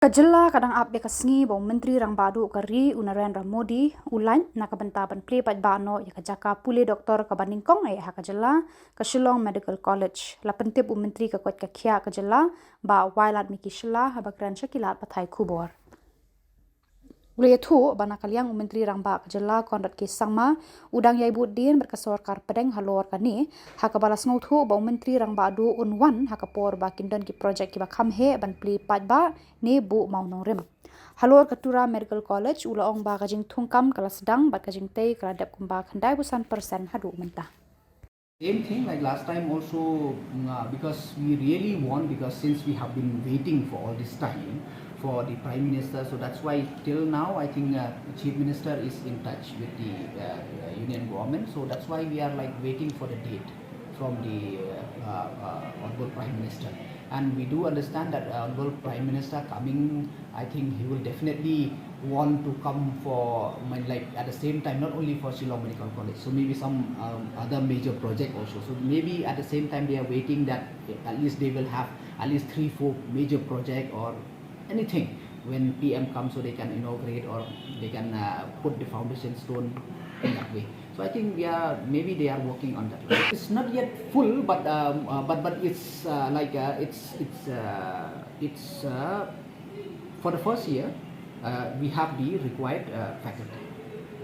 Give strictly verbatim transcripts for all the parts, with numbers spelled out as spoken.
Ka jylla ka dang ap ïa ka sngi ba u Myntri Rangbah Duh ka ri u Narendra Modi u lait na ka bynta ban plie paidbah noh ïa ka jaka pule doktor kaba nyngkong eh ha ka jylla, ka Shillong Medical College. La pyntip u Myntri ka koit ka khiah ka jylla, Bah Wailadmiki Shylla, haba kren sha ki lad pathai khubor. U la ïathuh ba na ka liang u Myntri Rangbah ka jylla Conrad K Sangma u dang ïai bud dien bad ka sorkar pdeng halor kane, ha kaba la sngewthuh ba u Myntri Rangbah Duh un wan ha ka por ba kin don ki projek kiba kham heh ban plie paidbah ne buh mawnongrim. Halor ka Tura Medical College u la ong ba ka jingthungkam ka la sdang bad ka jingtei ka la dep kumba khyndai phew san percent haduh mynta. Same thing like last time also, mm, uh, because we really want, because since we have been waiting for all this time for the Prime Minister, so that's why till now I think, uh, Chief Minister is in touch with the, uh, uh, Union Government, so that's why we are, like, waiting for the date from the, uh, uh, uh, Honorable Prime Minister. And we do understand that, uh, Honorable Prime Minister coming, I think he will definitely want to come for, I mean, like, at the same time, not only for Shillong Medical College, so maybe some, um, other major project also. So maybe at the same time they are waiting that at least they will have at least three, four major project or anything when P M comes, so they can inaugurate or they can, uh, put the foundation stone in that way. So I think, yeah, maybe they are working on that. It's not yet full, but, um, uh, but, but it's, uh, like, uh, it's, it's, uh, it's, uh, for the first year, uh, we have the required, uh, faculty.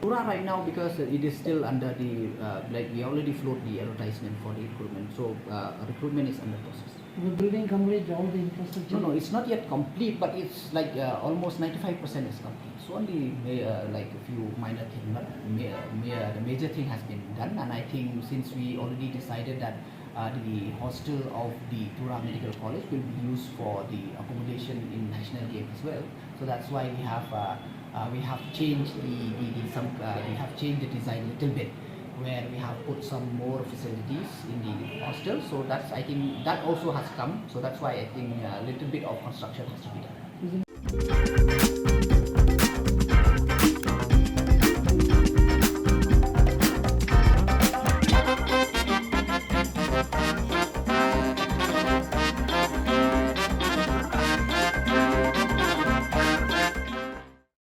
Tura right now, because it is still under the, uh, like, we already float the advertisement for the recruitment. So, uh, recruitment is under process. The building complete, all the infrastructure? No, no, it's not yet complete, but it's, like, uh, almost ninety-five percent is complete. So only may, uh, like, a few minor thing, not ma- ma- the major thing has been done. And I think since we already decided that, uh, the hostel of the Tura Medical College will be used for the accommodation in National Game as well, so that's why we have, uh, uh, we have changed the, the, the some uh, we have changed the design a little bit, where we have put some more facilities in the hostel. So that's, I think, that also has come. So that's why I think a little bit of construction has to be done.